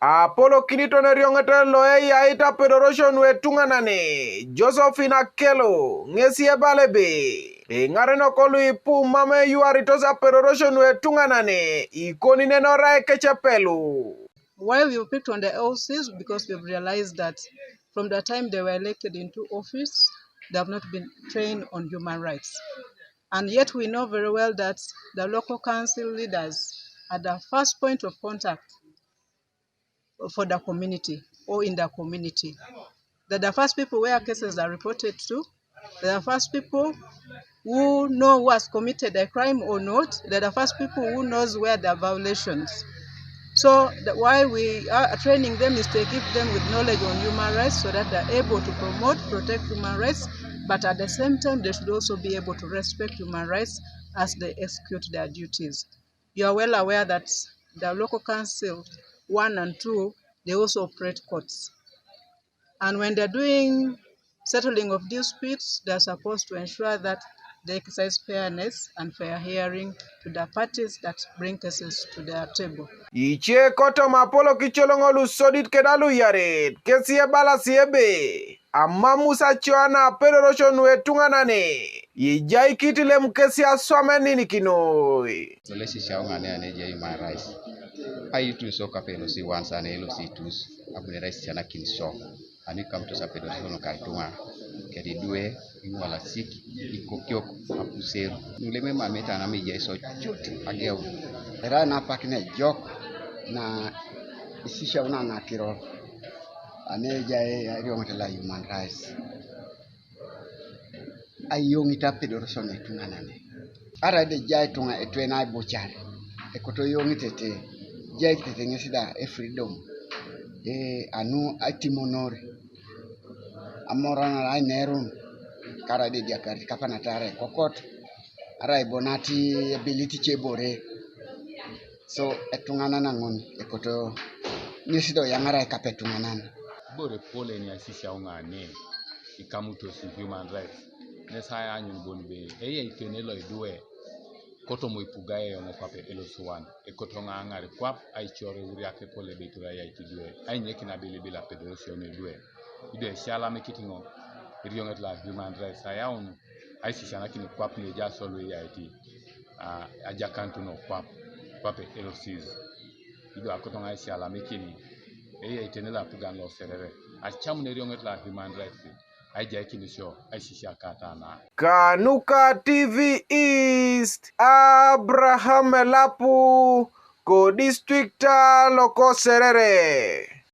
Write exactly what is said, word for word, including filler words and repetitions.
Apolokinito ne erioŋet lo eyait apedorosio nu etuŋanan, Josephine Akello, ŋesi ebala ebe, eŋarenok lu ipu mam eyuaritos apedorosio nu etuŋanan, ikoni nenora ekecep lu. While we picked on the L Cs, because we've realized that from the time they were elected into office, they have not been trained on human rights. And yet we know very well that the local council leaders are the first point of contact for the community or in the community. They're the first people where cases are reported to. They're the first people who know who has committed a crime or not. They're the first people who knows where there are violations. So the, why we are training them is to equip them with knowledge on human rights so that they're able to promote, protect human rights, but at the same time, they should also be able to respect human rights as they execute their duties. You are well aware that the local council one and two, they also operate courts. And when they're doing settling of disputes, they're supposed to ensure that they exercise fairness and fair hearing to the parties that bring cases to their table. Ice kotoma apolok icoloŋo lu sodit keda lu iyaret, kesi ebalasi ebe, amam Musa Coa na apedorosio nu etuŋanan, ijai kitilem kesi aswam eninikinoi. Lolesisiau ŋa ne ane ejai human rights. Aitu iso kape L C ones ane L C twos, abunere aisisianakin iso. Anu ikamutos apedorosio nuka ituŋa, kede idwe, iŋolasik, ikokiok, apuser. Nuleme mameta anam ejai iso cut ageu. Erai napak nejok na isisiau na ŋakiro ane ejai erioŋet la human rights. Ayoŋit apedorosio nu etuŋanan. Arai da ejai ituŋa etwen aibucar, ekoto yoŋitete, ejai kitete ŋesi da efreedom, e, anu atimonor, amoron arai nerun, karai da ediakarit kapanat arai kokot, arai bonat ebilit ice bore. So etuŋanan ŋun ekoto ŋesi da oyaŋarai kape etuŋanan. Ibore pole ni asisiau ŋa ne ikamutos human rights, nes aanyun bon be eyai itene lo idwe, kotoma ipuga eoŋ kwape L C one, ekoto ŋa aŋar kwap aicor euriak epol ebeitor ayait idwe, ainyek nabilibil apedorosio nu idwe. Ido esialamikit ŋo erioŋet la human rights ayaun aisisianakin kwap nuejaas lu eyait, a, ajakanut nu kwap, kwape L Cs. Ido akoto ŋa aisialamikin, eyai itene lo apugan lo Serere, acamun erioŋet la human rights, aijaikin isio aisisiakata na. Kanuka T V East, Abraham Elapu, ko distrikta loko Serere.